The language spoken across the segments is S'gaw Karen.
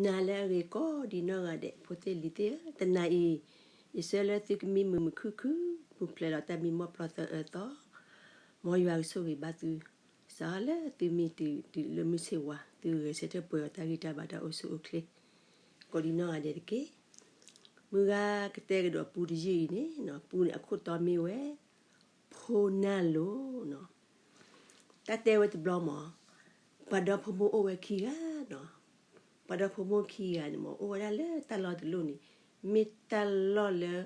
နၤလၢအဂ့ၤကိးဒံနီၢ်ဂၤဒဲး ဖိသ့ၣ်လံၤသ့ၣ်ဧၢ, တနၤအံၤ ယဆၢလၢသုကမံမုာ်မုာ်ခုၣ်ခုၣ် ပူၤဖျဲးဒီးတၢ်မံမီၢ်ပျီသၢအၢသီ, မ်ယွၤကဆိၣ်ဂ့ၤဘၣ်သု, စးလၢသုမံတုၤလၢမုၢ်ဆ့ၣ်ဝါ သုဂဲၤဆၢထၢၣ်ပှဲၤအီၤတၢ်ဂံၢ်တၢ်ဘါတၢ်အိၣ်ဆူၣ်အိၣ်ချ့ ကိးဒံနီၢ်ဂၤဒဲးတက့ၢ်. မုၢ်ဂၤကတဲကဒီးပူတယုၢ်အံၤန့ၣ်နီၤ, ပူန့ၣ်အခိၣ်တီမ့ၢ်ဝဲ ဖိနၢ်လိၤနီၤ. တၢ်တဲဝဲတဘျီမး, ပှၤဒီဖိမိၢ်အိၣ်ဝဲခံဂၤနီၤ. ပှၤဒီဖိမိၢ်ခံဂၤန့ၣ်မး အိၣ်ဝဲဒၣ်လၢတၢ်လီၢ်တလီၢ်န့ၣ် မ့ၢ်တၢ်လီၢ်လၢ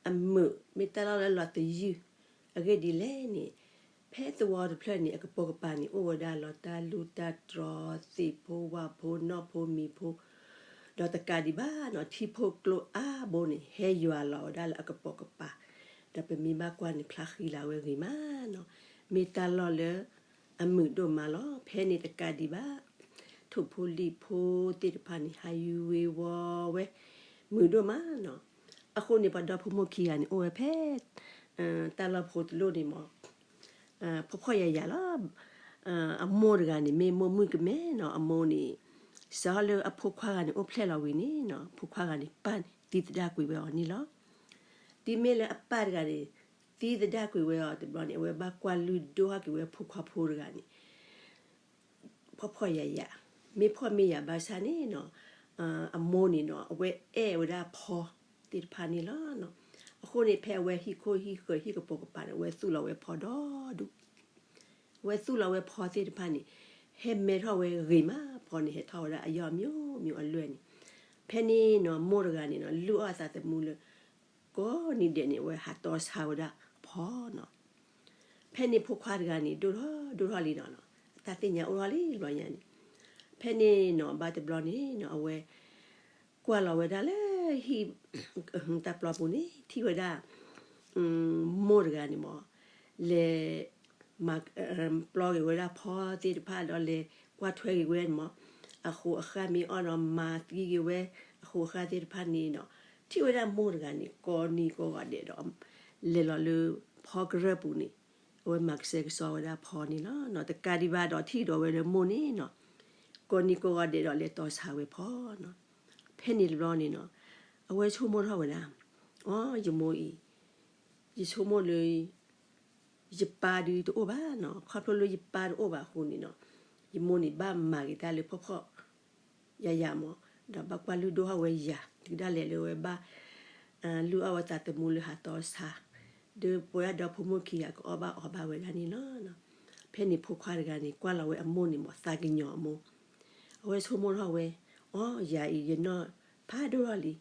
အမုာ်, မ့ၢ်တၢ်လီၢ်လၢလီၤသယုၢ်. အဂ့ၢ်ဒ်လဲၣ်န့ၣ်, ဖဲသဝီတဖျၢၣ်န့ၣ် အကပိာ်ကပၤန့ၣ် အိၣ်ဝဲဒၣ်လီၤတၢ်လူၢ်တၢ်တြီ, သ့ၣ်ဖိဝၣ်ဖိနီၢ်ဖိမံၤဖိ, ဒီးတကးဒံးဘၣ်နီၤ ထံဖိကျိအါဘိန့ၣ် ဟဲယွၤလီၤဝဲဒၣ်လၢအကပိာ်ကပၤ, ဒီးပမ့ၢ်ဘၣ်ကွၢ်န့ၣ် ဖျါဃံလၤဝဲဂ့ၤမးနီၤ. မ့ၢ်တၢ်လီၢ်လၢအမုာ်ဒိၣ်မးလီၤ. ဖဲန့ၣ်တကးဒံးဘၣ် ထိၣ်ဖိလံၣ်ဖိသ့ၣ်တဖၣ်န့ၣ် ဟးယုဝ့ၤဝီၤဝဲ မုာ်ဒိၣ်မးနီၤ. အဃိန့ၣ် ပှၤဒီဖိမိၢ်ခံဂၤန့ၣ် အိၣ်ဝဲဖဲ တၢ်လီၢ်ဖိတလီၢ်န့ၣ်မး ဖှီၣ်ဖှီၣ်ယာ်ယာ်လီၤ. အမိၢ်တဂၤန့ၣ် မ့ၢ်မိၢ်မုၣ်ကမဲနီၤ, အမိၢ်န့ၣ် စးလၢအဖိခွါဂၤန့ၣ် အိၣ်ဖျဲၣ်လီၤဝံၤန့ၣ်နီၤ, ဖိခွါဂၤန့ၣ် ပၢ်န့ၣ် သံသဒၣ်ကွံာ်ဝဲအီၤန့ၣ်လီၤ. တုၤမ့ၢ်လၢအပၢ်တဂၤန့ၣ် သံသဒၣ်ကွံာ်ဝဲအီၤတဘျီန့ၣ် အဝဲဘၣ်ကွၢ်လုၢ်ဒိၣ်ထီၣ်က့ၤဝဲဖိခွါဖိတဂၤန့ၣ် ဖှီၣ်ဖှီၣ်ယာ်ယာ်, မ့ၢ်ဖှီၣ်မ့ၢ်ယာ်ဘၣ်ဆၣ်န့ၣ်နီၤ, အမိၢ်န့ၣ်နီၤ အဝဲအဲၣ်ဝဲဒၣ်ဖီသ့ၣ်တဖၣ်န့ၣ်လီၤ. အဃိန့ၣ် ဖဲအဝဲဟံၣ်ခိၣ်ဟံၣ်ဃၢၤဟံၣ်ကပိာ်ကပၤန့ၣ် အဝဲသူၣ်လီၤဝဲဖီဒီဒူၣ်, အဝဲသူၣ်လီၤဝဲဖီသ့ၣ်တဖၣ်န့ၣ် ဟဲမဲထီၣ်ဝဲဂ့ၤမး, ဖီန့ၣ် ဟဲထီၣ်ဝဲဒၣ်အယီၢ်မံၤမံၤအလွဲၢ်န့ၣ်, ဖဲန့ၣ်နီၤ မိၢ်တဂၤန့ၣ်နီၤ လုၢ်အီၣ်အသးသမူလၢ ကိးနံၤဒဲးန့ၣ် အဝဲဟးတီဆါဝဲဒၣ်ဖီနီၤ. ဖဲန့ၣ်ဖိခွါတဂၤန့ၣ် ဒိၣ်ထီၣ်ဒိၣ်ထီၣ်လံနီၤ, အတၢ်သ့ၣ်ညါအိၣ်ထီၣ်လံတဘျီညါန့ၣ်, ဖဲန့ၣ်နီၤ ဘၣ်တဘျီန့ၣ်နီၤ အဝဲ ကွၢ်လီၤဝဲဒၣ်လၢဟံၣ် တၢ်ပျီပူၤန့ၣ် ထံၣ်ဝဲဒၣ် မိၢ်တဂၤန့ၣ်မး လဲၤ မၤ ပျီက့ၤဝဲဒၣ်ဖီသ့ၣ်တဖၣ်ဒီးလဲၤကွၢ်ထွဲက့ၤဝဲန့ၣ်မး, အဃိအဃၢ်မ့ၢ်အီၣ်ဒီးမၤသံက့ၤဝဲ အဃိအဃၢ်သ့ၣ်တဖၣ်န့ၣ်နီၤ, ထံၣ်ဝဲဒၣ်မိၢ်တဂၤန့ၣ် ကိးနံၤကိးဂီၤဒဲးဒီး လဲၤလီၤလၢဖီကရၢၢ်ပူၤန့ၣ် အဝဲမၤကစဲကစီဝဲဒၣ်ဖီန့ၣ်လီၤ. တကးဒံးဘၣ်ဒီးထံၣ်ဒီးဝဲလၢမိၢ်န့ၣ်နီၤ ကိးနံၤကိးဂီၤဒဲးဒီးလဲၤတီဆါဝဲဖီနီၤ. ဖဲန့ၣ်တဘျီန့ၣ်နီၤ အဝဲဆိကမိၣ်ထီၣ်ဝဲဒၣ်, အိ ယမိၢ်အံၤ ယဆိကမိၣ်လၢ ယပၢ်ဒုးတအိၣ်ဘၣ်နီၤ, ခီဖျိလၢယပၢ်တအိၣ်ဘၣ်အဃိန့ၣ်နီၤ, ယမိၢ်န့ၣ်ဘၣ်မၤက့ၤတၢ်လၢဖှီၣ်ဖှီၣ်ယာ်ယာ်မး, ဒီးဘၣ်ကွၢ်လုၢ်ဒိၣ်ထီၣ်ဝဲယၤ တုၤဒၣ်လဲာ်လၢဝဲဘၣ် လုၢ်အီၣ်ဝဲသးသမူလၢဟးတီဆါ, ဒီးပဝဲဒၣ်ဒီဖိမိၢ်ခံဂၤကအီၣ်ဘၣ်အီဘၣ်ဝဲဒၣ်န့ၣ်လီၤ. ဖဲန့ၣ်ဖိခွါတဂၤန့ၣ် ကွၢ်လီၤဝဲအမိၢ်န့ၣ်မး သးကညီၤအမိၢ်, အဝဲဆိကမိၣ်ထီၣ်ဝဲ, အိ ယၤအံၤယနီၢ်ဖးဒိၣ်ထီၣ်လံ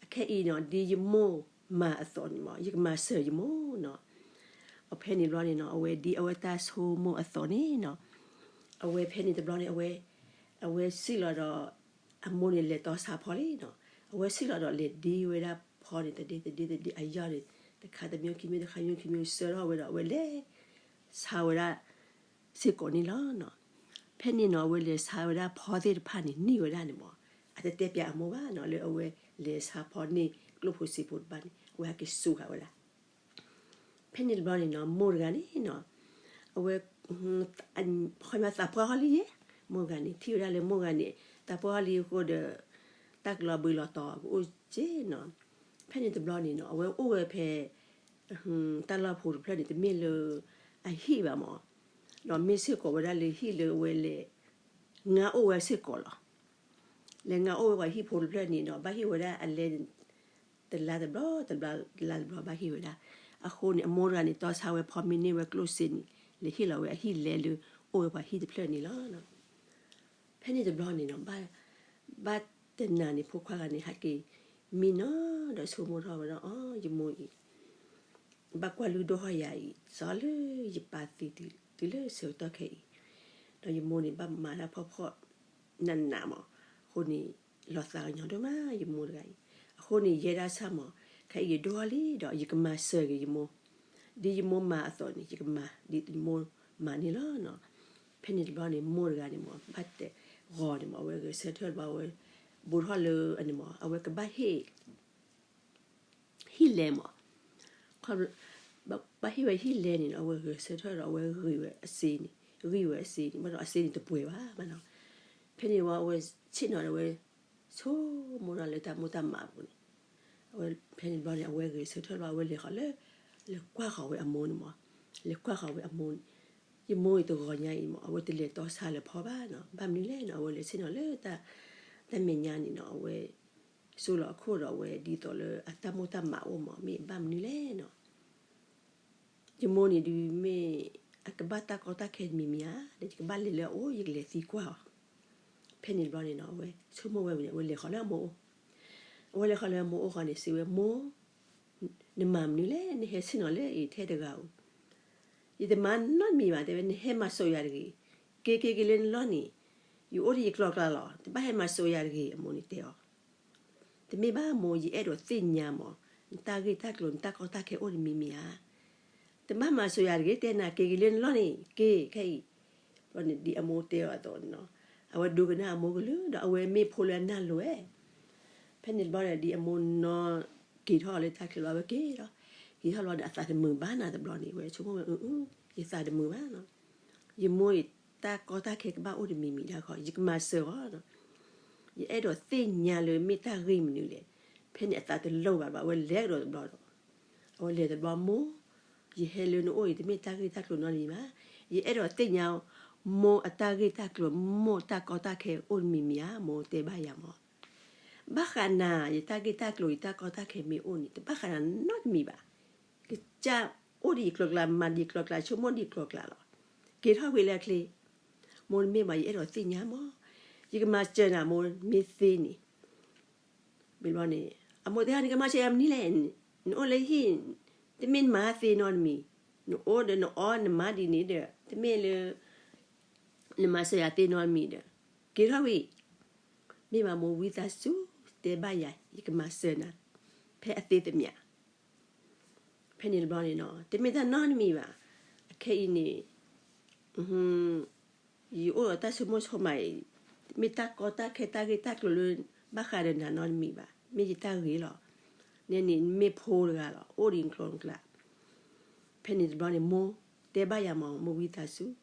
အခဲအံၤနီၤ ဒ်ယမိၢ်မၤအသိးန့ၣ်မး ယကမၤစၢၤယမိၢ်နီၤ. အဖဲန့ၣ်ဘျီန့ၣ်နီၤ အဝဲဒ်အဝဲတၢ်ဆိကမိၣ်အသိးန့ၣ်နီၤ, အဝဲဖဲန့ၣ်တဘျီန့ၣ် အဝဲ အဝဲစံၣ်လီၤဒီး အမိၢ်န့ၣ်လဲၤတီဆါဖီလံနီၤ, အဝဲစံၣ်လီၤဒီးလဲၤဒ့ဝဲဒၣ်ဖီန့ၣ် တဒ့တဒ့တဒ့အယီၢ်န့ၣ် တခါတမံၤခံမံၤ တခါမံၤခံမံၤ စၢထီၣ်ဝဲဒီး အဝဲလဲၤဆါဝဲဒၣ်စ့ၢ်ကီးန့ၣ်လီၤနီၤ. ဖဲန့ၣ်နီၤ အဝဲလဲၤဆါဝဲဒၣ်ဖီသ့ၣ်တဖၣ်န့ၣ် န့ၢ်ဝဲဒၣ်န့ၣ်မး, အတတဲပၠးအမိၢ်ဘၣ်နီၤ လၢအဝဲလဲၤဆါဖီန့ၢ်ကျိၣ်ဖိစ့ဖိတဖၣ်န့ၣ် အဝဲဟဲက့ၤစူးဃာ်ဝဲဒၣ် ဖဲန့ၣ်တဘျီန့ၣ်နီၤ မိၢ်တဂၤန့ၣ်နီၤ အဝဲ ခီမ့ၢ်သးပှၢ်ထီၣ်လံယဲ, မိၢ်တဂၤန့ၣ် ထံၣ်ဝဲဒၣ်လၢမိၢ်တဂၤန့ၣ် သးပှၢ်ထီၣ်လံအဃိဒီး တၢ်ကလီၤဘှံးလီၤတီၤကအိၣ်က့နီၤ. ဖဲန့ၣ်တဘျီန့ၣ်နီၤ အဝဲအိၣ်ဝဲဖဲ တၢ်လီၢ်ဖိတဖျၢၣ်န့ၣ် တမ့ၢ်လၢအဟံၣ်ဘၣ်မး, ဒီးမ့ၢ်စ့ၢ်ကီးဝဲဒၣ်လၢဟံၣ်လၢအဝဲလဲၤ ငါအိၣ်ဝဲစ့ၢ်ကီးလီၤ. လဲၤငါအိၣ်ဝဲပှၤဟံၣ်ဖိတဖျၢၣ်န့ၣ်ဒီး ဘၣ်ဟ့ၣ်ဝဲဒၣ်အလဲ တလါတဘျီ တလါတဘျီဘၣ်ဟ့ၣ်ဝဲဒၣ်. အဃိန့ၣ် အမိၢ်တဂၤန့ၣ် တီဆါဝဲဖီမ့ၢ်န့ၢ်ဝဲကျိၣ်စ့န့ၣ် လဲၤဟ့ၣ်လီၤဝဲအဟံၣ်လဲလၢ အိၣ်ဝဲပှၤဟံၣ်တဖျၢၣ်န့ၣ်လီၤ. ဖဲန့ၣ်တဘျီန့ၣ်နီၤ ဘၣ်တနၤန့ၣ် ဖိခွါဂၤန့ၣ် ဟဲက့ၤမံနီၤ ဒီးဆိကမိၣ်ထီၣ်ဝဲဒၣ် အီ ယမိၢ်အံၤ ဘၣ်ကွၢ်လုၢ်ဒိၣ်ထီၣ်ယၤအံၤ စးလၢယပၢ်သံတုၤလၢဆၢကတီၢ်ခဲအံၤ, ဒီးယမိၢ်န့ၣ် ဘၣ်မၤတၢ်ဖှီၣ်ဖှီၣ်နးနးမး, အဃိန့ၣ် လီၤသးကညီၤဒိၣ်မး ယမိၢ်တဂၤအံၤ. အဃိန့ၣ် ယဲဒၣ်ဆၣ်မး ခဲအံၤယဒိၣ်ထီၣ်လံဒီး ယကမၤစၢၤက့ၤယမိၢ်, ဒ်ယမိၢ်မၤအသိးန့ၣ် ယကမၤဒ်ယမိၢ်မၤန့ၣ်လီၤနီၤ. ဖဲန့ၣ်တဘျီန့ၣ် မိၢ်တဂၤန့ၣ်မး ဘၣ်တဲဂီၤန့ၣ်မး အဝဲဂဲၤဆၢထၢၣ်တဘျီ အဝဲဘူးထီၣ်လၢအန့ၣ်မး အဝဲကဘၣ်ဟ့ၣ် ဟံၣ်လဲမး, ဘၣ်ဟ့ၣ်ဝဲဟံၣ်လဲန့ၣ် အဝဲဂဲၤဆၢထၢၣ်ဒီး အဝဲဂံၢ်ဝဲအစ့န့ၣ်, ဂံၢ်ဝဲအစ့န့ၣ် ဘၣ်ဒီးအစ့န့ၣ်တပှဲၤဘၣ်ဘၣ်နီၤ. ဖဲန့ၣ်ဝံၤ အဝဲဆ့ၣ်နီၤဒီးဝဲ ဆိကမိၣ်ဒီးလၢတၢ်မိၣ်တၢ်မးအပူၤန့ၣ်, အဝဲဖဲန့ၣ်တဘျီန့ၣ် အဝဲဂဲၤဆၢထၢၣ်လီၤ အဝဲလဲၤဃီၤလၢ လဲၤကွၢ်ဃီၤဝဲအမိၢ်န့ၣ်မး, လဲၤကွၢ်ဃီၤဝဲအမိၢ်န့ၣ်, ယမိၢ်အံၤတဂီၤညါအံၤမး အဝဲတလဲၤတီဆါလၢၤဖီဘၣ်နီၤ, ဘၣ်မနုၤလဲၣ်နီၤ အဝဲလဲၤဆ့ၣ်နီၤလၢ တၢ်မဲာ်ညါန့ၣ်နီၤ အဝဲ ဆိလီၤအခိၣ်ဒီးအဝဲဒ်သိးလၢအတၢ်မိၣ်တၢ်မးအိၣ်မး မ့ၢ်ဘၣ်မနုၤလဲၣ်နီၤ ယမိၢ်န့ၣ်ဒုးမ့ၢ် အကဘၣ်တၢ်ကီတၢ်ခဲတမံၤမံၤဧါ, ဒီးယကဘၣ်လဲၤလၢအအိၣ် ယကလဲၤသံကွၢ်အီၤ. ဖဲန့ၣ်တဘျီန့ၣ်နီၤ အဝဲဆိကမိၣ်ဝဲဝံၤန့ၣ် အဝဲလဲၤဃီၤလၢအမိၢ်အိၣ်, အဝဲလဲၤဃီၤလၢအမိၢ်အိၣ်ဃီန့ၣ် စံးဝဲမိၢ်, နမၤမနုၤလဲၣ် နဟဲဆ့ၣ်နီၤလၢအံၤထဲတဂၤဧိၤ, ယတမၤနီတမံၤဘၣ် တဲဝဲ နဟဲမၤစိာ်ယၤတဂ့ၤ, က့ၤက့ၤက့ၤလၢနလီၢ်န့ၣ်, ယအိၣ်ဒီးယကျီကျါလီၤ တဘၣ်ဟဲမၤစိာ်ယၤတဂ့ၤ အမိၢ်န့ၣ်တဲအီၤ တမ့ၢ်ဘၣ်မိၢ် ယအဲၣ်ဒိးသ့ၣ်ညါမး နတၢ်ဂ့ၢ်တၢ်ကျိၤ နတၢ်ကီတၢ်ခဲအိၣ်တမံၤမံၤဧါ. တဘၣ်မၤစိာ်ယၤတဂ့ၤ တဲနၤ က့ၤက့ၤလၢနလီၢ်န့ၣ် က့ၤခဲအံၤ. ဘျီန့ၣ်ဒ်အမိၢ်တဲအီၤအသိးန့ၣ်နီၤ အဝဲဒိကနၣ်အမိၢ်ကလုၢ်ဒီး အဝဲမ့ၢ်ဖိလၢအနၢ်လိၤဝဲ ဖဲန့ၣ်တဘျီန့ၣ် ဒ်အမိၢ်နီၤက့ၤထီၣ်လၢတၢ်ချၢဘျီ အဝဲက့ၤဒီး က့ၤထီၣ်ဘျီဒီး အသးတမုာ်ဘၣ်နၤတဘျီန့ၣ် ဝဲဆိကမိၣ်ဝဲ အၢ ယသးတမုာ်ဘၣ်နီၤ ယမိၢ်အံၤ တၢ်ကီတၢ်ခဲကဘၣ်အိၣ်တမံၤမံၤဒၣ်ခီ ယကမၤစၢၤအီၤနီၤ ယအဲၣ်ဒိးသ့ၣ်ညါလၢမ့ၢ်တၢ်ဂ့ၢ်မနုၤလဲၣ်. ဖဲန့ၣ်အသးတလိၤဘၣ်ဘျီ အဝဲလဲၤကဒီးတဘျီဒီး အဝဲလဲၤတဘျီ မိၢ်, ယဟဲလၢနအိၣ်အံၤ တမ့ၢ်တၢ်ဂ့ၢ်တၢ်ကျိၤနီတမံၤဘၣ်. ယအဲၣ်ဒိးသ့ၣ်ညါ မိၢ်အတၢ်ဂ့ၢ်တၢ်ကျိၤ မိၢ်တၢ်ကီတၢ်ခဲအိၣ်တမံၤမံၤဧါ မိၢ်တဲဘၣ်ယၤမး. ဘၣ်ဃးနၤ ယတၢ်ဂ့ၢ်တၢ်ကျိၤ ယတၢ်ကီတၢ်ခဲမ့ၢ်အိၣ်န့ၣ် တဘၣ်ဃးနၤနီတမံၤဘၣ်. ကစၢ်အိၣ်ဒံးယကျိၤကျါ မၤဒံးကျိၤကျါ ဆိကမိၣ်ဒံးကျိၤကျါလီၤ. က့ၤထီၣ်ဝံၤလၢအချ့, မိၢ်တမ့ၢ်ဘၣ် ယအဲၣ်ဒိးသ့ၣ်ညါမး, ယကမၤစၢၤနၤ မိၢ်မ့ၢ်သ့န့ၣ် ဘျီန့ၣ် အမိၢ်တဲ နကမၤစၢၤယၤမနုၤလဲၣ်, နအိၣ်လၢဟံၣ် တမ့ၢ်နမၤသ့နီတမံၤ, နအိၣ်ဒီးနအီၣ်နမၤဒ်န့ၣ်ဒီး တမ့ၢ်လၢ နမၤစၢၤယၤသ့နီတမံၤဒီး က့ၤထီၣ်ဝံၤ, မ့ၢ်ဘၣ်မိၢ်ဝံသးစူၤ တဲဘၣ်ယၤ ယကမၤစၢၤနၤ ဖဲအသ့သမံၤ ဖဲန့ၣ်တဘျီန့ၣ်နီၤ တမ့ၢ်တၢ်နီတမံၤဘၣ်. အခဲအံၤန့ၣ် ယအိၣ်ဒီးတၢ်ဆိကမိၣ်ဆိကမးအံၤ မ့ၢ်တၢ်ကီတၢ်ခဲတၢ်ဂ့ၢ်တၢ်ကျိၤလၢ ဘၣ်ဃးဒီးနၤနီတမံၤဘၣ်, မ့ၢ်ယတၢ်ဂ့ၤလီၤ. နဲန့ၣ် နမ့ၢ်ဖိတဂၤလီၤ အိၣ်ဒံးနကျိၤနကျါ. ဖဲန့ၣ်တဘျီန့ၣ် မိၢ်တဲဘၣ်ယၤမး မိၢ်ဝံသးစူၤ.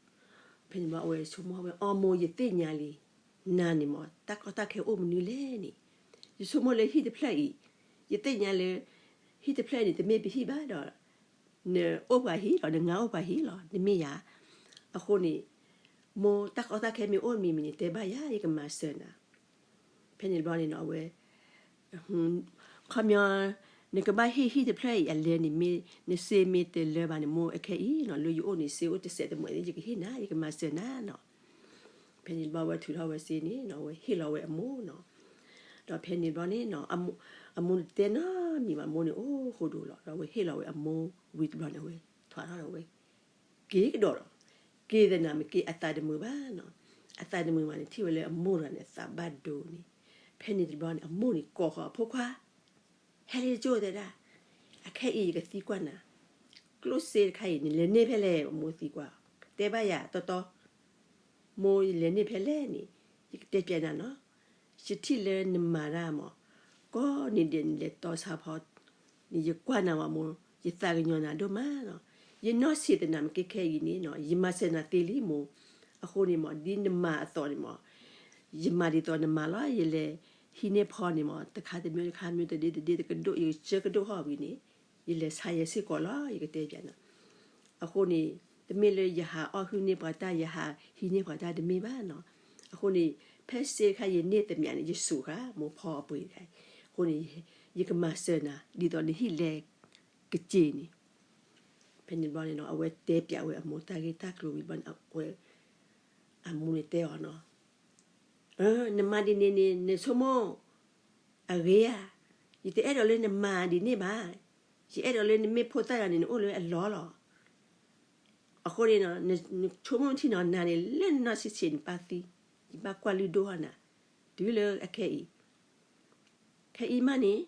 ဖဲန့ၣ်တဘျီ အဝဲဆိကမိၣ်ဝဲ အီ မိၢ်ယသ့ၣ်ညါလံ နၤန့ၣ်မး တၢ်ကီတၢ်ခဲအိၣ်မနုၤလဲၣ်န့ၣ်, ယဆိကမိၣ်လၢဟံၣ်တဖျၢၣ်အံၤ, ယသ့ၣ်ညါလၢ ဟံၣ်တဖျၢၣ်န့ၣ် တမ့ၢ်ပဟံၣ်ဘၣ်ဒီး နအိၣ်ပှၤဟံၣ်လီၤ နငါအိၣ်ပှၤဟံၣ်လီၤ တမ့ၢ်ယၤ. အဃိန့ၣ် မိၢ်တၢ်ကီတၢ်ခဲမ့ၢ်အိၣ်မံၤမံၤန့ၣ် တဲဘၣ်ယၤ ယကမၤစၢၤနၤ. ဖဲန့ၣ်တဘျီန့ၣ်နီၤ အဝဲ ခီပညီ နကဘၣ်ဟ့ၣ်ဟံၣ်တဖျၢၣ်အံၤအလဲန့ၣ် မ့ၢ်နစ့မ့ၢ်တလၢဘၣ်န့ၣ် မိၢ်အခဲအံၤနီၤ လၢယအိၣ်န့ၣ် စ့အိၣ်တစဲးတမှဲးန့ၣ် ယကဟ့ၣ်နၤ ယကမၤစၢၤနၤနီၤ. ဖဲန့ၣ်တဘျီဝဲထုးထီၣ်ဝဲစ့န့ၣ်နီၤ အဝဲဟ့ၣ်လီၤဝဲအမိၢ်နီၤ. ဒီးဖဲန့ၣ်တဘျီန့ၣ်နီၤ အမိၢ်တတဲနီတမံၤဘၣ် မိၢ်န့ၣ်အိၣ်ဃိဒိၣ်လီၤ ဒီးအဝဲဟ့ၣ်လီၤဝဲအမိၢ်ဝံၤတဘျီန့ၣ် အဝဲထွးထီၣ်ဒီးဝဲ က့ၤကဒီးလီၤ. က့ၤသနာ်မ့ၢ်က့ၤအသးတမုာ်ဘၣ်နီၤ. အသးတမုာ်ဘၣ်န့ၣ် ထံၣ်ဝဲလၢအမိၢ်တဂၤန့ၣ် အသးဘၣ်ဒိန့ၣ်. ဖဲန့ၣ်တဘျီန့ၣ် အမိၢ်န့ၣ်ကိးဃီၤအဖိခွါ ဟဲလၢယကၠိတဲဒၣ်, အခဲအံၤယကသံကွၢ်နၤ, ကျိၣ်စ့တခါအံၤ နလဲၤန့ၢ်ဖဲလဲၣ် မိၢ်သံကွၢ်, တဲဘၣ်ယၤတီတီ, မိၢ်ယလဲၤန့ၢ်ဖဲလဲၣ်န့ၣ် ယကတဲပျဲနၤနီၤ. ယထံၣ်လၢနမၤတၢ်မး, ကိးနံၤဒဲးနလဲၤတီဆါဖီ န့ၣ် ယကွၢ်နၤဝဲမိၢ် ယသးကညီၤနၤဒိၣ်မးနီၤ. ယနီၢ်ဆံးသနာ်မ့ၢ်က့ၤခဲအံၤန့ၣ်နီၤ ယမၤစၢၤနၤသ့လံမိၢ်. အဃိန့ၣ်မး ဒ်နမၤအသိးန့ၣ်မး ယမၤဒ်သိးနမၤလီၤ. ယလဲၤဟံးန့ၢ်ဖီန့ၣ်မး တခါတမံၤတခါမံၤ တဒ့တဒ့တကဒိၣ် ယကစၢကဒိၣ်ဟီၣ်ဝံၤန့ၣ် ယလဲၤဆါယဲစ့ၢ်ကီးလီၤ ယကတဲပျဲနၤ. အဃိန့ၣ် တမ့ၢ်လၢယဟးအီၣ်ဟုၣ်န့ၢ်ပှၤတၢ် ယဟးဟံးန့ၢ်ပှၤတၢ်တမ့ၢ်ဘၣ်နီၤ. အဃိန့ၣ် ဖဲစ့တခါယန့ၢ်သမျးန့ၣ် ယစူးဃာ်မိၢ်ဖီအပှ့ၤတခါ. အဃိန့ၣ် ယကမၤစၢၤနၤ ဒ်သိးနဟံၣ်လဲၤကစ့ၤန့ၣ် ဖဲန့ၣ်တဘျီန့ၣ်နီၤ အဝဲတဲပျဲဝဲအမိၢ်တၢ်ဂ့ၢ်တၢ်ကျိၤဝံၤဘျီန့ၣ် အဝဲ အမိၢ်န့ၣ်တဲအီၤနီၤ, နမၤဒ်န့ၣ်န့ၣ် နဆိကမိၣ်အဂ့ၤဧါ. ယတအဲၣ်ဒိးလၢနမၤဒ်န့ၣ်ဘၣ်. ယအဲၣ်ဒိးလၢနမ့ၢ်ဖိသၣ်ဂၤန့ၣ် နအိၣ်လၢအလီၢ်လီၤ. အဃိန့ၣ် နဆိကမိၣ်ထံနီၤ နၤန့ၣ် လၢနနီၢ်ဆံးဆံးနပၢ်သံ, ယဘၣ်ကွၢ်လုၢ်ဒိၣ်ထီၣ်နၤ တုၤလၢအခဲအံၤ ခဲအံၤမးန့ၣ်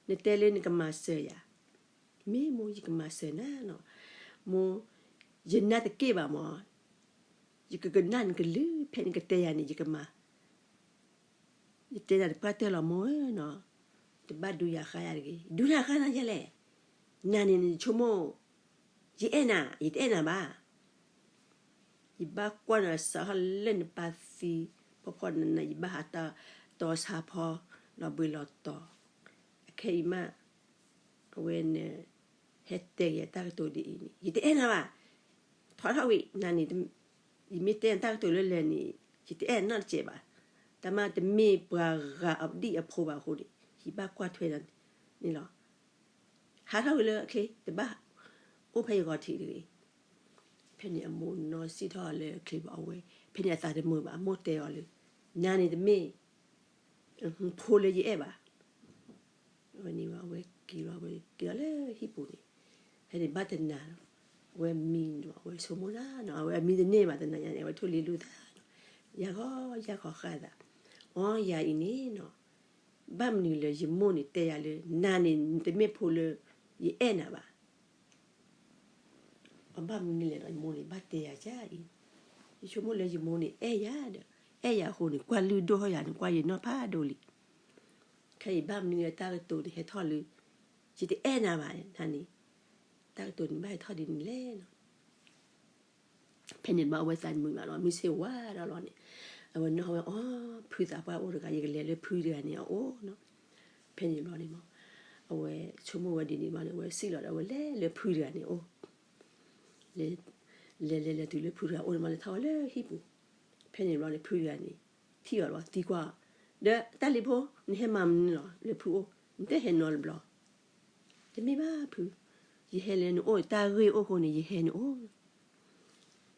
နတဲလၢနကမၤစၢၤယၤ, မ့ၢ်မိၢ်ယကမၤစၢၤနၤနီၤ, မိၢ် ယနၢ်တက့ၢ်ဘၣ်မး, ယကကနၣ်နကလုၢ် ဖဲနကတဲယၤန့ၣ် ယကမၤ, ယတဲနၤတပှၢ်တၢၢ်လီၤမိၢ်ဧၢနီၤ, တဘၣ်ဒူယၤဃါယၤတဂ့ၤ, ဒူနၤဃါနၤယဲလဲၣ်, နၤန့ၣ်နဆိကမိၣ် ယအဲၣ်နၤ ယတအဲၣ်နၤဘၣ် ယဘၣ်ကွၢ်နၤစးထီၣ်လၢနပၢ်သံ, ဖီဖီနနၤ ယဘၣ်ဟးတၢ်တီဆါဖီ လီၤဘှံးလီၤတီၤ, အခဲအံၤမး အဝဲန့ၣ် ဟဲတဲက့ၤတၢ်ကတိၤဒ်အံၤန့ၣ် ယတအဲၣ်နၤဘၣ်, ထီထီၣ်ဝံၤ နၤန့ၣ် ယမ့ၢ်တဲနၤတၢ်ကတိၤလၢလဲၣ်န့ၣ် ယတအဲၣ်နၤနီတစဲးဘၣ်, တၢ်မၤတမ့ၢ်ပှၤဂၤအဒံၣ်အဖိဘၣ်အဃိန့ၣ် ယဘၣ်ကွၢ်ထွဲနၤန့ၣ်လီၤ. ဟးထီၣ်ဝံၤလၢအချ့ တဘၣ်အိၣ်ဖဲယဂီၤထံးတဂ့ၤ. ဖဲန့ၣ်အမိၢ်နီၢ်စံၣ်ထီၣ်လၢအချ့ဘၣ်အဝဲ, ဖဲန့ၣ်အသးတမုာ်ဘၣ် အမိၢ်တဲအီၤလၢ နၤန့ၣ်တမ့ၢ် ဖိလၢယအဲၣ်ဘၣ်. အဝဲန့ၣ် အဝဲက့ၤလီၤ အဝဲက့ၤလီၤလၢဟံၣ်ပူၤန့ၣ်, ဖဲန့ၣ်ဘၣ်တနၤလီၤ, အဝဲမံနီၤ အဝဲဆိကမိၣ်တၢ်နီၤ အဝဲအမံတန့ၢ်ဘၣ် တနၤညါန့ၣ် အဝဲထိၣ်လံလူၢ်သးနီၤ, ယၢ်ဃီယၢ်ဃီဃၣ်သး, အိ ယၤအံၤန့ၣ်နီၤ ဘၣ်မနုၤလၢယမိၢ်န့ၣ် တဲယၤလၢ နၤန့ၣ် နတမ့ၢ်ဖိလၢယအဲၣ်နၤဘၣ်. အဘၣ်မနုၤလဲၣ်နီၤ ယမိၢ်န့ၣ် ဘၣ်တဲယၤဒ်အံၤ, ယဆိကမိၣ်လၢယမိၢ်န့ၣ် အဲၣ်ယၤဒီး အဲၣ်ယၤအဃိန့ၣ် ကွၢ်လုၢ်ဒိၣ်ထီၣ်ယၤန့ၣ် ကွၢ်ယနီၢ်ဖးဒိၣ်လံ. ခဲအံၤဘၣ်မနုၤလၢတၢ်ကတိၤန့ၣ်ဟဲထီၣ်လၢ ယတအဲၣ်နၤဘၣ်နၤန့ၣ်, တၢ်ကတိၤန့ၣ်ဘၣ်ဟဲထီၣ်ဒ်န့ၣ်လဲၣ်နီၤ. ဖဲန့ၣ်ဘၣ်အဝဲသးမုာ်ဘၣ်လီၤ မုၢ်ဆ့ၣ်ဝါထီၣ်လီၤန့ၣ်, အဝဲနီၢ်ဝဲ အိ ဖုသးပှၢ်အိၣ်တဂၤ ယကလဲၤလၢဖုတဂၤန့ၣ်အအိၣ်နီၤ. ဖဲန့ၣ်ဘျီန့ၣ်မး အဝဲဆိကမိၣ်ဝဲဒ်န့ၣ်ဘျီန့ၣ် အဝဲစံၣ်လီၤဒီး အဝဲလဲၤလၢဖုတဂၤန့ၣ်အအိၣ်, လဲၤလဲၤလဲၤလဲၤတုၤလၢဖုတဂၤအိၣ်န့ၣ်မး လဲၤထီၣ်ဝဲလၢဟံၣ်ပူၤ, ဖဲန့ၣ်ဘျီန့ၣ် ဖုတဂၤန့ၣ် ထံၣ်အီၤလီၤ သံကွၢ်အီၤ, ဒီးတၢ်လံၤဖိ နဟဲမၤမနုၤလီၤလၢဖုအိၣ် နတဟဲနီတဘျီ တမ့ၢ်ဘၣ်ဖု, ယဟဲလၢနအိၣ် တၢ်ဂ့ၢ်အိၣ်အဃိန့ၣ် ယဟဲနအိၣ်.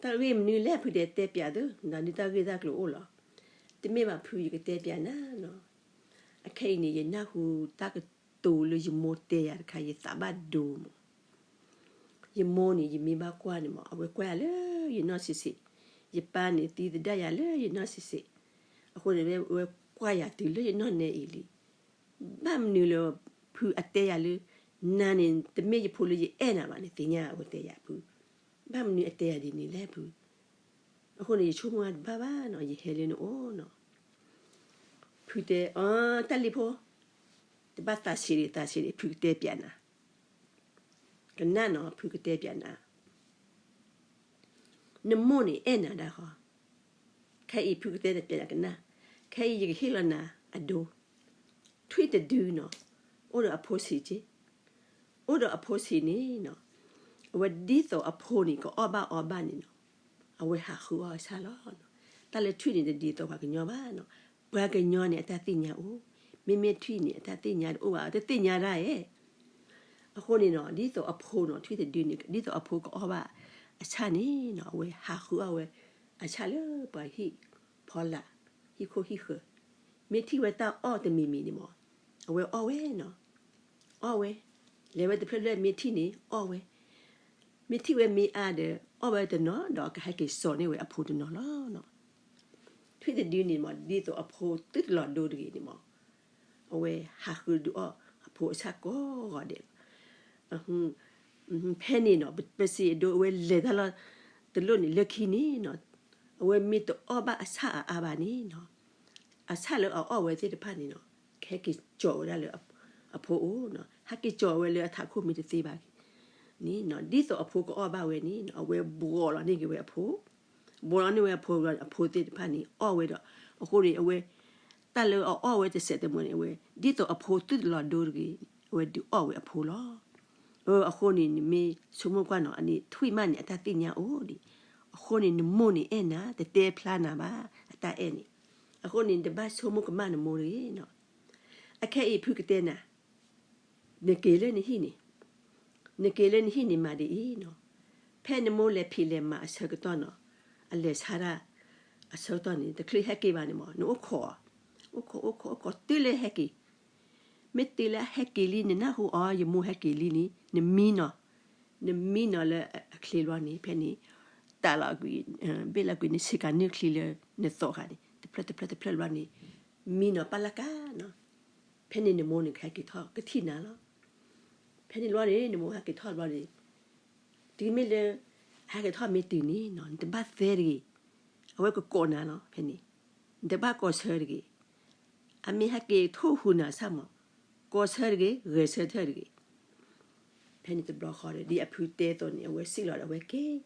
တၢ်ဂ့ၢ်မနုၤလဲၣ်ဖုတဲ တဲပျးသု, နဒုးတၢ်ဂ့ၢ်တၢ်ကျိၤအိၣ်လီၤ. တမ့ၢ်ဘၣ်ဖု ယကတဲပျးနၤနီၤ. အခဲအံၤန့ၣ် ယနၢ်ဟူတၢ်ကတိၤလၢယမိၢ်တဲယၤတခါ ယသးဘၣ်ဒိမး ယမိၢ်န့ၣ် ယမ့ၢ်ဘၣ်ကွၢ်န့ၣ်မး အဝဲကွၢ်ယၤလၢယနီၢ်ဆံးဆံး, ယပၢ်န့ၣ် သံသဒၣ်ယၤလၢယနီၢ်ဆံးဆံး, အဃိန့ၣ် အဝဲကွၢ်ယၤတုၤလၢယနီၢ်နဲအံၤလံ. ဘၣ်မနုၤလၢ ဖုအတဲယၤလၢ နၤန့ၣ် တမ့ၢ်ယဖိလၢယအဲၣ်နၤဘၣ်န့ၣ် သ့ၣ်ညါအဝဲတဲယၤဖု, ဘၣ်မနုၤအတဲယၤဒ်န့ၣ်လဲၣ်ဖု. အဃိန့ၣ် ယဆိကမိၣ်တဘၣ်ဘၣ်နီၤ ယဟဲလၢနအိၣ်နီၤ. ဖုတဲ အ တၢ်လံၤဖိ တဘၣ်သးဆံးဒံး သးဆံးဒံး ဖုကတဲပျးနၤ, ကနၣ်နီၤ ဖုကတဲပျးနၤ နမိၢ်န့ၣ်အဲၣ်နၤဒၣ်ဃီ, ခဲအံၤဖုကတဲနၤပျးနၤကနၣ်, ခဲအံၤယကဟ့ၣ်လီၤနၤအဒိ, ထွံၣ်တဒုနီၤ, အိၣ်ဒီးအဖိဆံးက့, အိၣ်ဒီးအဖိဆံးန့ၣ်နီၤ, အဝဲဒ်သိးအဖိန့ၣ် ကအီၣ်ဘၣ်အီဘၣ်န့ၣ်နီၤ, အဝဲဟးဃုအီၣ်အဆၣ်လီၤ. တၢ်လၢထွံၣ်န့ၣ် တဒ်သိးပှၤကညီဘၣ်နီၤ, ပှၤကညီန့ၣ် အတၢ်သ့ၣ်ညါအိၣ်, မ့မ့ၢ်ထွံၣ်န့ၣ် အတၢ်သ့ၣ်ညါတအိၣ်ဘၣ် တသ့ၣ်ညါတၢ်ဧဲ အဃိန့ၣ်နီၤ ဒ်သိးအဖိနီၤ ထွံၣ်တဒုန့ၣ် ဒ်သိးအဖိကအီၣ်ဘၣ်အဆၣ်န့ၣ်နီၤ အဝဲဟးဃုအီၣ်ဝဲအဆၣ်လၢပှၤဟံၣ်ဖီလာ် ဟံၣ်ခိၣ်ဟံၣ်ဃၢၤ, မ့ၢ်ထံၣ်ဝဲတၢ်အီၣ်တမံၤမံၤန့ၣ်မး အဝဲအီၣ်ဝဲနီၤ, အီၣ်ဝဲ, လဲၤဝဲတဖျၢၣ်ဖျၢၣ်မ့ၢ်ထံၣ်န့ၣ်အီၣ်ဝဲ, မ့ၢ်ထံၣ်ဝဲမ့ၢ်အါဒီး အီၣ်ဝဲတနီၤ ဒီးကဟဲက့ၤစိာ်န့ၢ်ဝဲအဖိတနီၤလီၤ. ထွံၣ်တဒုန့ၣ်မး ဒ်သိးအဖိသုတလီၤဒိတဂ့ၤန့ၣ်မး အဝဲဟးဃုဒုးအီၣ်အဖိအဆၣ်ကိးဂီၤဒဲးလီၤ. ဖဲန့ၣ်နီၤ ပစံးအဒိ အဝဲလဲၤတၢ်လီၢ်တလီၢ်န့ၣ် လၢခံန့ၣ်နီၤ အဝဲမ့ၢ်တအီၣ်ဘၣ်အဆၣ်အအါဘၣ်န့ၣ်နီၤ အဆၣ်လၢအအီၣ်ဝဲသ့ၣ်တဖၣ်န့ၣ်နီၤ ကဟဲက့ၤကၠီာ်ဝဲဒၣ်လၢအဖိအိၣ်နီၤ ဟဲက့ၤကၠီာ်ဝဲလၢအထးခိၣ်မ့ၢ်တသ့ဘၣ်န့ၣ်နီၤ ဒ်သိးအဖိကအီၣ်ဘၣ်ဝဲန့ၣ်နီၤ အဝဲဘှီးလီၤန့ၢ်က့ၤဝဲအဖိ ဘှီးလီၤန့ၢ်ဝဲအဖိ အဖိသ့ၣ်တဖၣ်န့ၣ် အီၣ်ဝဲဒီး အဃိန့ၣ် အဝဲ တၢ်လၢအအီၣ်ဝဲတစဲးတမှဲၤန့ၣ် အဝဲ ဒ်သိးအဖိသုတလီၤဒိတဂ့ၤ အဝဲဒုးအီၣ်ဝဲအဖိလီၤ. အဃိန့ၣ် နမ့ၢ်ဆိကမိၣ်ကွၢ်နီၤ အန့ၣ်ထွံၣ်မးန့ၣ် အတၢ်သ့ၣ်ညါအိၣ်ဒံး အဃိန့ၣ် နမိၢ်န့ၣ်အဲၣ်နၤ တတဲဖျါနၤဘၣ် အတၢ်အဲၣ်န့ၣ် အဃိန့ၣ် နတဘၣ်ဆိကမိၣ်ကမၣ်နမိၢ်တဂ့ၤနီၤ. အခဲအံၤဖုကတဲနၤ နက့ၤလၢနဟံၣ်န့ၣ် နက့ၤလၢနဟံၣ်န့ၣ်မၤဒ်အံၤနီၤ ဖဲနမိၢ်လဲၤဖံးလဲၤမၤအဆၢကတီၢ်နီၤ အလဲၤဆါတၢ်အဆၢကတီၢ်န့ၣ် တချုးဟဲက့ၤဘၣ်န့ၣ်မး နအိၣ်ခိးအီၤ အိၣ်ခိး အိၣ်ခိး အိၣ်ခိးတုၤလၢဟဲက့ၤ မ့ၢ်တုၤလၢအဟဲက့ၤလံ နနၢ်ဟူအီၤ ယမိၢ်ဟဲက့ၤလံန့ၣ် နမံနီၤ နမံနီၤလၢအချ့ဘျီန့ၣ် ဖဲန့ၣ် တၢ်လီၤကွံာ် ဘ့ၣ်လီၤကွံာ်နဆ့ကၤနုၢ်ချံလၢနသိးဃာ်န့ၣ် တဖျၢၣ်တဖျၢၣ်တဖျၢၣ်ဘျီန့ၣ် မံနီၤပၢ်လၢ်ကါနီၤ ဖဲန့ၣ်နမိၢ်န့ၣ်ကဟဲက့ၤထီၣ်ကထံၣ်နၤလီၤ. ဖဲန့ၣ်ဘျီန့ၣ် နမိၢ်ဟဲက့ၤထီၣ်ဘျီန့ၣ် တုၤမ့ၢ်လၢ ဟဲက့ၤထီၣ်မ့ၢ်တုၤန့ၣ်နီၤ နတဘၣ်သဲတဂ့ၤ အဝဲကကိးနၤလီၤ ဖဲန့ၣ် နတဘၣ်ကိးဆၢတဂ့ၤ အမ့ၢ်ဟဲက့ၤထိၣ်ဟူးနၤဆၣ်မး ကိးဆၢတဂ့ၤ ဂဲၤဆၢထၢၣ်တဂ့ၤ ဖဲန့ၣ်တဘျီဃီဒီး ဒ်အဖုတဲအသိးန့ၣ် အဝဲစံၣ်လီၤဒီးအဝဲက့ၤ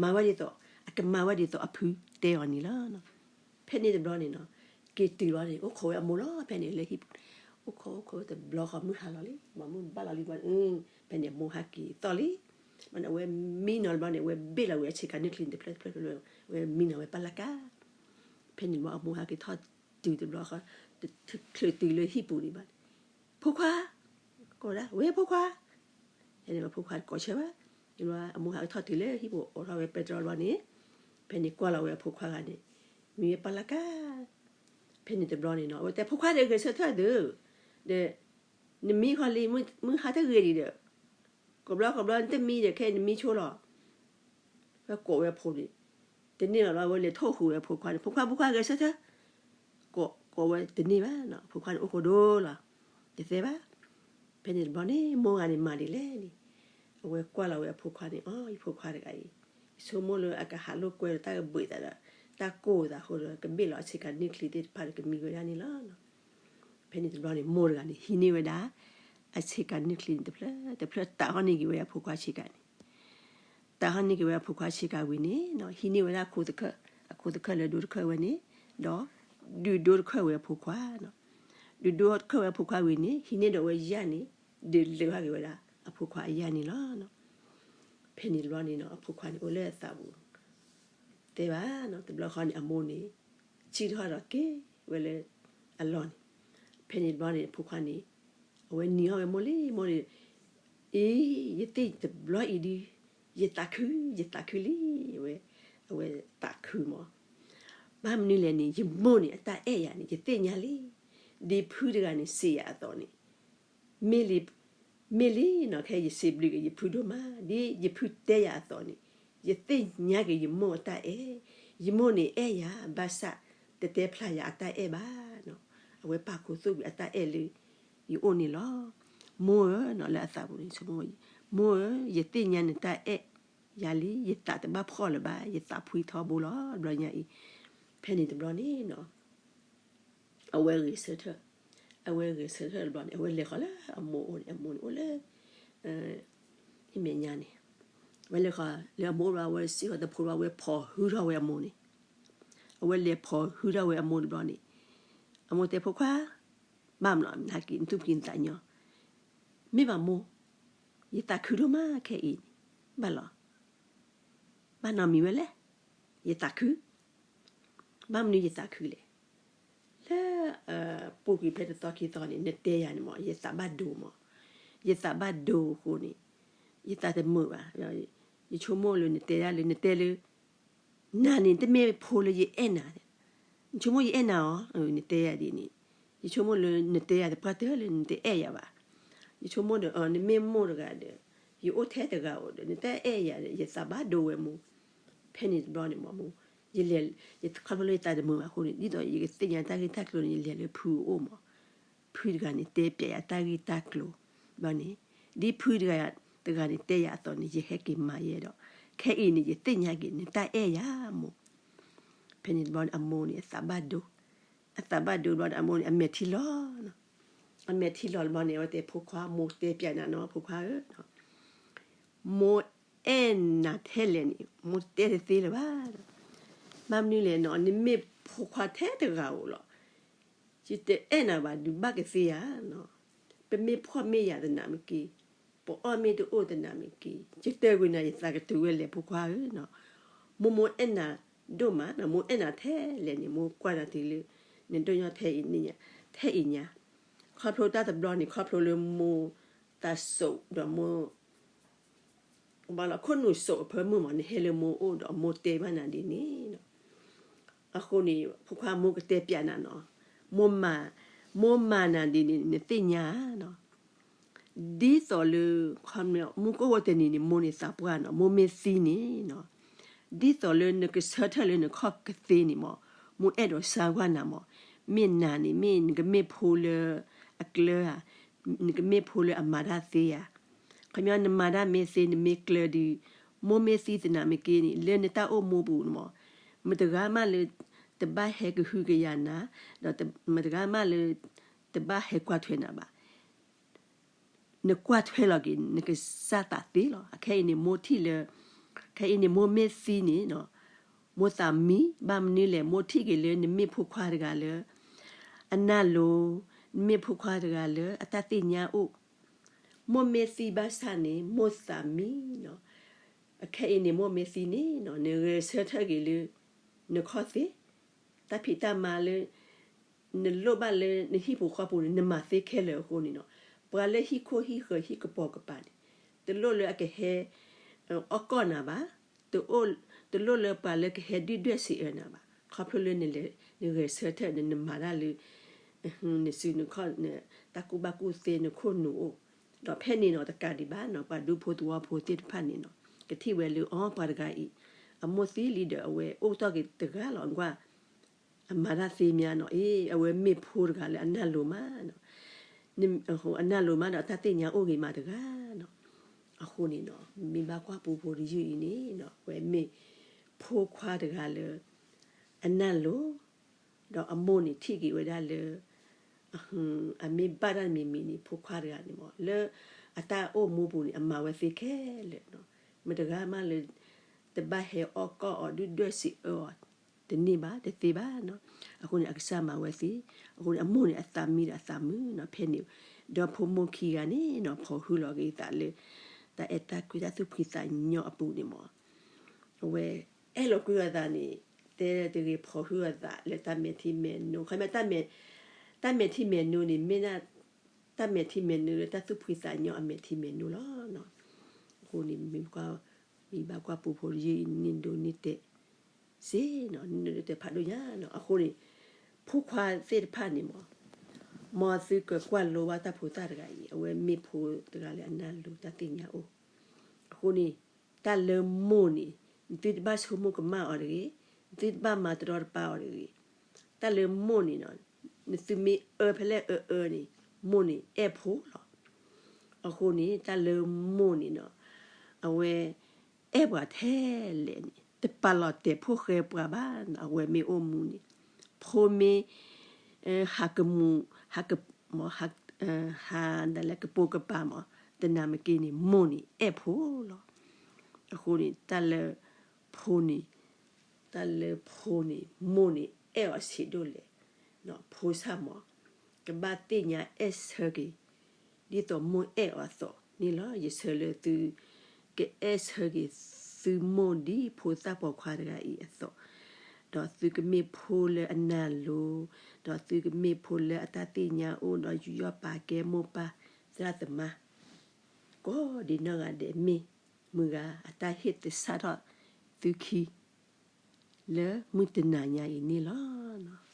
မၤဝဲဒ်သိး အကမၤဝဲဒ်သိးအဖုတဲအီၤန့ၣ်လီၤ. ဖဲ ဖဲန့ၣ်တဘျီန့ၣ်နီၤ, က့ၤတုၤဘျီန့ၣ် အိၣ်ခိးဝဲအမိၢ်လီၤ. ဖဲန့ၣ်လၢဟံၣ်ပူၤ, အိၣ်ခိးအိၣ်ခိးတဘျီဃီ မုၢ်ဟါလီၤလံ, မ့ၢ်မုၢ်ဘၣ်လီၤလံဘျီန့ၣ်, ဖဲန့ၣ်အမိၢ်ဟဲက့ၤသီၣ်လံ. ဘျီန့ၣ်အဝဲမံနီၤတဘျီန့ၣ် အဝဲဘ့ၣ်လီၤဝဲအဆ့ကၤနုၢ်ချံန့ၣ်တဖျၢၣ်တဖျၢၣ်တဖျၢၣ်, အဝဲမံနီၤဝဲပၢ်လၢ်ကၢ်. ဖဲန့ၣ်တဘျီအမိၢ်ဟဲက့ၤထီၣ်တုၤတဘျီဃီ, ချုးတုၤလၢဟံၣ်ပူၤန့ၣ်ဘၣ်န့ၣ်, ဖိခွါ, ကိးဒၣ်ဝဲဖိခွါ, ဖဲန့ၣ်အဖိခွါတကိးဆၢဘၣ်. အမိၢ်ဟဲက့ၤထီၣ်တုၤလၢဟံၣ်ပူၤအိးထီၣ်ဝဲပဲတြီတဘျီန့ၣ်, ဖဲန့ၣ်ကွၢ်လီၤဝဲအဖိခွါဂၤန့ၣ်, မံဝဲပၢ်လၢ်ကၢ်. ဖဲန့ၣ်တဘျီန့ၣ်နီၤ အဝဲတဲဖိခွါဒီးဂဲၤဆၢထၢၣ်ဒီး, ဒီး, နမံဃီလံ, မုၢ်ဟါတဂ့ၤဒံးဒီး, ကိးဘျီကိးဘျီနတမံဒီး ခဲအံၤနမံဆိလီၤ. ဖဲကိးဝဲအဖိန့ၣ်, တန့ၢ်ဘၣ်ဘျီ အဝဲလဲၤထိၣ်ဃုာ်ဝဲအဖိခွါန့ၣ်, ဖိခွါ ဖိခွါဂဲၤဆၢထၢၣ်, ကိးဝဲတန့ၢ်ဘၣ်နီၤ, ဖိခွါန့ၣ်အိၣ်ကိးဒိလီၤ, တသဲဘၣ်. ဖဲန့ၣ်တဘျီန့ၣ် မိၢ်ဂၤန့ၣ်မၤဒ်လဲၣ်န့ၣ်, အဝဲကွၢ်လီၤဝဲအဖိခွါန့ၣ်, အိ ယဖိခွါတဂၤအံၤ, ယဆိကမိၣ်လၢအကဟးလိာ်ကွဲဒီးတၢ်ကဘှံးသးဒီး, တၢ်ကိၢ်သးအဃိဒီး ကဘ့ၣ်လီၤအဆ့ကၤနုၢ်ချံသ့ၣ်တဖၣ်ဒီးကမံဝဲဒၣ်န့ၣ်လီၤ. ဖဲန့ၣ်တဘျီန့ၣ် မိၢ်တဂၤန့ၣ် ဟံးန့ၢ်ဝဲဒၣ် အဆ့ကၤနုၢ်ချံန့ၣ်တဖျၢၣ်တဖျၢၣ် တးဟီၣ်န့ၢ်က့ၤဝဲအဖိခွါဆ့ကၤန့ၣ်, တးဟီၣ်န့ၢ်က့ၤဝဲအဖိခွါဆ့ကၤဝံၤန့ၣ်, ဟံးန့ၢ်ဝဲဒၣ်အခိတခၢၣ်, အခိတခၢၣ်လၢဒိတခၢၣ်ဝဲန့ၣ်, ဒီး, ဒုးဒိတခၢၣ်ဝဲအဖိခွါ, ဒုးဒိတခၢၣ်ဝဲအဖိခွါဝံၤန့ၣ် ဟံးန့ၢ်ဒီးဝဲယၣ်န့ၣ်, ဒုးလဲၤဘၣ်က့ၤဝဲဒၣ်အဖိခွါအယၣ်န့ၣ်လီၤ. ဖဲန့ၣ်တဘျီန့ၣ်နီၤ အဖိခွါန့ၣ်အိၣ်လၢအသးပူၤ တဲဘၣ်နီၤ, တဘျီဃီန့ၣ် အမိၢ်န့ၣ် စံၣ်ထီၣ်ဒီးက့ၤဝဲလၢအလီၢ်န့ၣ်, ဖဲန့ၣ်တဘျီန့ၣ် အဖိခွါန့ၣ် အဝဲနံၤထီၣ်ဝဲမိၢ်လံ, မိၢ်န့ၣ်, အံၤ, ယသ့ၣ်တဘျီအံၤဒုး, ယသးခု, ယသးခုလံ, အဝဲ, အဝဲသးခုမး, ဘၣ်မနုၤလဲၣ်န့ၣ် ယမိၢ်န့ၣ် အတၢ်အဲၣ်ယၤန့ၣ် ယသ့ၣ်ညါလံ, ဒ်ဖုတဂၤန့ၣ် စံးယၤအသိးန့ၣ် မ့ၢ်လံ, မ့ၢ်လံနီၤ, ခဲအံၤယစံးဘျုးက့ၤယဖုဒိၣ်မး, ဒ်ယဖုတဲယၤအသိးန့ၣ်, ယသ့ၣ်ညါက့ၤယမိၢ်အတၢ်အဲၣ်, ယမိၢ်န့ၣ်အဲၣ်ယၤ, ဘၣ်ဆၣ်တတဲဖျါယၤအတၢ်အဲၣ်ဘၣ်နီၤ, အဝဲပာ်ခူသူၣ်ကွံာ်အတၢ်အဲၣ်လၢယအိၣ်န့ၣ်လီၤ. မိၢ်ဧၢနီၤ, လၢအသးပူၤန့ၣ် ဆိကမိၣ်, မိၢ်ဧၢ, ယသ့ၣ်ညါနတၢ်အဲၣ်ယၤလံ, ယသးတဘၣ်ဖှီၣ်လၢၤဘၣ်, ယသးဖှံထီဘိလီၤ တဘျီညါအံၤ. ဖဲန့ၣ်တဘျီန့ၣ်နီၤ အဝဲဂဲၤဆၢထၢၣ်, အဝဲဂဲၤဆၢထၢၣ်တဘျီန့ၣ် အဝဲလဲၤဃီၤလၢအမိၢ်အိၣ်န့ၣ်, အမိၢ်န့ၣ်အိၣ်လၢ ဟံၣ်မဲာ်ညါန့ၣ်, အဝဲလဲၤဃီၤလၢအမိၢ်အိၣ်ဘျီ အဝဲစံၣ်ဃီၤတဖိဘျီ အဝဲဖီၣ်ဟုထီၣ်ဝဲအမိၢ်န့ၣ်, အဝဲလဲၤဖီၣ်ဟုထီၣ်ဝဲအမိၢ်တဘျီန့ၣ်, အမိၢ်တဲဖိခွါ, ဘၣ်မနုၤ နဟဲက့ၤနသူၣ်ဖှံနသးညီ, မ့ၢ်ဘၣ်မိၢ်, ယသးခုဒိၣ်မးခဲအံၤန့ၣ်, ဘၣ်လီၤ ဘၣ်နီတမံၤဝဲလဲၣ်, ယသးခု, ဘၣ်မနုၤယသးခုလဲၣ်, လၢ ပူၤကွံာ်ဖဲတသီခံသီန့ၣ် နတဲယၤန့ၣ်မး ယသးဘၣ်ဒိမး, ယသးဘၣ်ဒိအဃိန့ၣ် ယသးတမုာ်ဘၣ်, ယဆိကမိၣ်လၢနတဲဒၣ်လၢနတဲလၢ နၤန့ၣ် တမ့ၢ်ဖိလၢယအဲၣ်နၤ, နဆိကမိၣ်ယအဲၣ်နၤအီၤ, နတဲယၤဒ်န့ၣ်, ယဆိကမိၣ်လၢနတဲယၤတပှၢ်တၢၢ်လၢနတအဲၣ်ယၤဘၣ်, ယဆိကမိၣ်ဒီး နမ့ၢ်မိၢ်တဂၤဒီး ယအိၣ်ထဲတဂၤဧိၤဒီး နတအဲၣ်ယၤဒီး ယသးဘၣ်ဒိဝဲမိၢ်, ဖဲန့ၣ်တဘျီန့ၣ်မးမိၢ်, ယလဲၤ, ယခီဖျိလၢယသးတမုာ်ဘၣ်အဃိန့ၣ် ဒ်သိးယကသ့ၣ်ညါတၢ်ဂ့ၢ်တၢ်ကျိၤန့ၣ် ယလဲၤလၢဖုအအိၣ်မး, ဖုတဂၤန့ၣ် တဲပျးယၤတၢ်ဂ့ၢ်တၢ်ကျိၤ, ဘျီန့ၣ်, ဒ်ဖုတဂၤ, တဂၤန့ၣ်တဲယၤအသိးန့ၣ် ယဟဲက့ၤမၤယဲဒီး, ခဲအံၤန့ၣ် ယသ့ၣ်ညါက့ၤနတၢ်အဲၣ်ယၤမိၢ်, ဖဲန့ၣ်တဘျီန့ၣ် အမိၢ်န့ၣ် အသးဘၣ်ဒိ, အသးဘၣ်ဒိတဘျီန့ၣ် အမိၢ်န့ၣ် အမဲာ်ထံလီၤ, အမဲာ်ထံလီၤတဘျီန့ၣ် အဝဲတဲဖိခွါ မိၢ်တဲပျးနၤနီၤ ဖိခွါဧၢ မိၢ်အဲၣ်နၤထဲလဲၣ်န့ၣ် မိၢ်တဲတသ့လၢၤဘၣ်, ဘၣ်မနုၤလဲၣ်နီၤ နမ့ၢ်ဖိခွါထဲတဂၤဧိၤလီၤ, ယတအဲၣ်နၤဘၣ်ဒုးဘၣ်ကသ့ဧါ, ပမ့ၢ်ဖှီၣ်မ့ၢ်ယာ်သနာ်က့, ပအီၣ်မ့ၢ်တအိၣ်သနာ်က့, ယတဲကွံာ်နၤ ယသးကတုၤဝဲလဲၣ်ဖိခွါဧၢ, မိၢ်မိၢ်အဲၣ်နၤဒိၣ်မးနီၤ မိၢ်အဲၣ်နၤထဲလဲၣ်န့ၣ် မိၢ်ကွၢ်နၤတုၤလၢ နဒိၣ်ညီထဲအံၤန့ၣ်, ထဲအံၤညါ, ခီဖျိတၢ်တဘျီန့ၣ် ခီဖျိလၢမိၢ်သးစိးဒီးမိၢ် ဘၣ်လီၤခိၣ်နူာ်စိးအဖၢမုၢ်မး နဟဲလၢမိၢ်အိၣ်ဒီးမိၢ်တဲဘၣ်နၤဒ်န့ၣ်, အဃိန့ၣ် ဖိခွါမိၢ်ကတဲပျးနၤနီၤ, မိၢ်မၤ, မိၢ်မၤနၤဒ်န့ၣ် နသ့ၣ်ညါနီၤ, ဒ်သိးလၢ မူခိၣ်ဝဲတနံၤန့ၣ် မိၢ်န့ၣ်သးပှၢ်နီၤ မိၢ်မ့ၢ်သံန့ၣ်နီၤ, ဒ်သိးလၢနကဆၢထၢၣ်လၢနခီၣ်ကသ့န့ၣ်မး မိၢ်အဲၣ်ဒိးစါကွၢ်နၤမး, မ့ၢ်နၤန့ၣ် မ့ၢ်နကမ့ၢ်ဖိလၢအကျၢၤဧါ, နကမ့ၢ်ဖိလၢအမၤတၢ်သ့ဧါ, ခီပညီနမၤတၢ်မ့ၢ်သ့ နမ့ၢ်ကျၢၤဒီး မိၢ်မ့ၢ်သံသနာ်က့န့ၣ် လၢနတၢ်အိၣ်မူပူၤန့ၣ်မး မတဂၤမးလၢ တဘၣ်ဟဲကဟုကယာ်နၤ, ဒီးမတဂၤမးလၢ တဘၣ်ဟဲကွၢ်ထွဲနၤဘၣ်. နကွၢ်ထွဲလီၤက့ၤ နကစၢ်သးသ့လီၤ. ခဲအံၤန့ၣ်မိၢ်ထံၣ်လၢ ခဲအံၤန့ၣ်မိၢ်မ့ၢ်သံန့ၣ်နီၤ မိၢ်သးမံ, ဘၣ်မနုၤလဲၣ် မိၢ်ထံၣ်က့ၤလၢနမ့ၢ်ဖိခွါတဂၤလၢ အနၢ်လိၤ, နမ့ၢ်ဖိခွါတဂၤလၢအတၢ်သ့ၣ်ညါအိၣ်, မိၢ်မ့ၢ်သံဘၣ်ဆၣ်န့ၣ် မိၢ်သးမံနီၤ. အခဲအံၤန့ၣ် မိၢ်မ့ၢ်သံန့ၣ်နီၤ နဂဲၤဆၢထၢၣ်က့ၤလၢ နခီၣ်သ့, တၢ်ဖံးတၢ်မၤလၢ နလိၣ်ဘၣ်လၢနဟံၣ်ပူၤဃီပူၤန့ၣ် နမၤသ့ခဲလၢာ်အဃိန့ၣ်နီၤ, ပှၤလၢဟံၣ်ခိၣ်ဟံၣ်ဃၢၤဟံၣ်ကပိာ်ကပၤန့ၣ် တလိၣ်လၢအကဟဲ အီၣ်ကီၢ်နၤဘၣ်, တအိၣ်, တလိၣ်လၢပှၤလၢကဟဲဒုၣ်ဒွဲၣ်စံးအၢနၤဘၣ်, ခီဖျိလၢနလဲၤ နဂဲၤဆၢထၢၣ် နမၤတၢ်လၢ နစုနခီၣ် တၢ်ကူၣ်ဘၣ်ကူၣ်သ့ နခိၣ်နူာ်အိၣ်, ဒီးဖဲန့ၣ်နီၤ တကးဒံးဘၣ်နီၤ ပှၤဒူဖိသဝီဖိသ့ၣ်တဖၣ်န့ၣ်နီၤ ကထံၣ်ဝဲလၢ အီ ပှၤတဂၤအံၤ အမိၢ်သံလံဒီး အဝဲအိၣ်တ့ၢ်က့ၤတဂၤလီၤ ကွၢ် အမၤတၢ်သ့မးနီၤ, အ့ အဝဲမ့ၢ်ဖိတဂၤလၢအနၢ်လိၤမးနီၤ, အနၢ်လိၤမးဒီးတၢ်သ့ၣ်ညါအိၣ်ဂ့ၤမးတဂၤနီၤ. အဃိန့ၣ်နီၤ မ့ၢ်ဘၣ်ကွၢ်ပူဖိတယုၢ်အံၤန့ၣ်နီၤ အဝဲမ့ၢ်ဖိခွါတဂၤလၢ အနၢ်လိၤ, ဒီးအမိၢ်န့ၣ်ထံၣ်က့ၤဝဲဒၣ်လၢ အမ့ၢ်ဘၣ်တၢ်မံၤမံၤန့ၣ် ဖိခွါတဂၤန့ၣ်မး လၢအတၢ်အိၣ်မူပူၤန့ၣ် အမၤဝဲသ့ခဲလၢာ်နီၤ, မတဂၤမးလၢ တဘၣ်ဟဲအီၣ်ကီၢ်အီၤ ဒုၣ်ဒွဲၣ်စံးအၢအီၤ တန့ၢ်ဘၣ် တသ့ဘၣ်နီၤ. အဃိန့ၣ် အကစၢ်မၤဝဲသ့, အဃိန့ၣ် အမိၢ်န့ၣ် အသးမံဒီးအသးမုာ်နီၤ ဖဲန့ၣ်, ဒီးဖိမိၢ်ခံဂၤန့ၣ်နီၤ ဖီၣ်ဟုလီၤက့ၤသးလၢ တၢ်အဲၣ်တၢ်ကွံတၢ်သူၣ်ဖှံသးညီအပူၤန့ၣ်မး အဝဲအဲၣ်လီၤကွံအသးန့ၣ် တဲတဂ့ၤ ဖီၣ်ဟုအသးလၢတၢ်မဲာ်ထံမဲာ်နိ, ခီမ့ၢ် တၢ်မဲာ်ထံမဲာ်နိန့ၣ် မ့ၢ်ဒၣ် တၢ်မဲာ်ထံမဲာ်နိလၢတၢ်သူၣ်ဖှံသးညီအမဲာ်ထံမဲာ်နိလီၤ. အဃိန့ၣ် မ့ၢ်ဘၣ်ကွၢ်ပူဖိတယုၢ်အံၤ နံၣ်ဒိၣ်နံၣ်တဲာ်စ့ၢ်နီၤ နံၣ်ဒိၣ်နံၣ်တဲာ်ဖးဒိၣ်ညါနီၤ. အဃိန့ၣ် ဖိခွါသ့ၣ်တဖၣ်န့ၣ်မး မ်သုကကွၢ်လိဘၣ်တၢ်ဖိသၣ်တဂၤအံၤ အဝဲမ့ၢ်ဖိတဂၤလၢအနၢ်လိၤတၢ်သ့ၣ်ညါအိၣ်, အဃိန့ၣ် တၢ်လၢမိၢ်န့ၣ် နသုတဘၣ်ဆိကမိၣ်ကမၣ်အီၤတဂ့ၤ, နသုတဘၣ်မၤတရီတပါအီၤတဂ့ၤ. တၢ်လၢမိၢ်န့ၣ်နီၤ နသုမ့ၢ်အၢဖဲလဲၣ်အၢအၢန့ၣ် မိၢ်န့ၣ်အဲၣ်ဖိလီၤ. အဃိန့ၣ် တၢ်လၢမိၢ်န့ၣ်နီၤ အဝဲ အဲၣ်ပှၤထဲလဲၣ်န့ၣ် တပာ်လီၤတဲာ်ဖိၣ်ဃဲပှၤဘၣ်နီၤ အဝဲမ့ၢ်အိၣ်မူန့ၣ် ဖိမ့ၢ် ဟးကမူၣ် ဟးက မ့ၢ် ဟး ဟးဒၣ်လဲာ်ကပိာ်ကပၤမး တနၤမ့ၢ်က့န့ၣ် မိၢ်န့ၣ်အဲၣ်ဖိလီၤ. အဃိန့ၣ် တၢ်လၢဖိန့ၣ် တၢ်လၢဖိန့ၣ် မိၢ်န့ၣ်အဲၣ်အီၤဆံးဒိၣ်လဲၣ်. ဖိဆၣ်မး ကဘၣ်သ့ၣ်ညါအဲၣ်ဆၢက့ၤ ဒ်သိးမိၢ်အဲၣ်အီၤအသိးန့ၣ်လီၤ. ယဆၢလၢသု ကအဲၣ်ဆၢက့ၤသုမိၢ်ဒ်ဖိသၣ်ပိာ်ခွါတဂၤအံၤအသိး, ဒီးသုကမ့ၢ်ဖိလၢအနၢ်လိၤ, ဒီးသုကမ့ၢ်ဖိလၢအတၢ်သ့ၣ်ညါအိၣ် ဒီးယူးယီၣ်ပာ်ကဲမိၢ်ပၢ်သရၣ်သမါ ကိးဒံးနီၢ်ဂၤဒဲး မ့ၢ်မုၢ်ဂၤအတၢ်ဟ့ၣ်သဆၣ်ထီၣ်သုခံ လၢမုၢ်တနၤညါအံၤန့ၣ်လီၤ.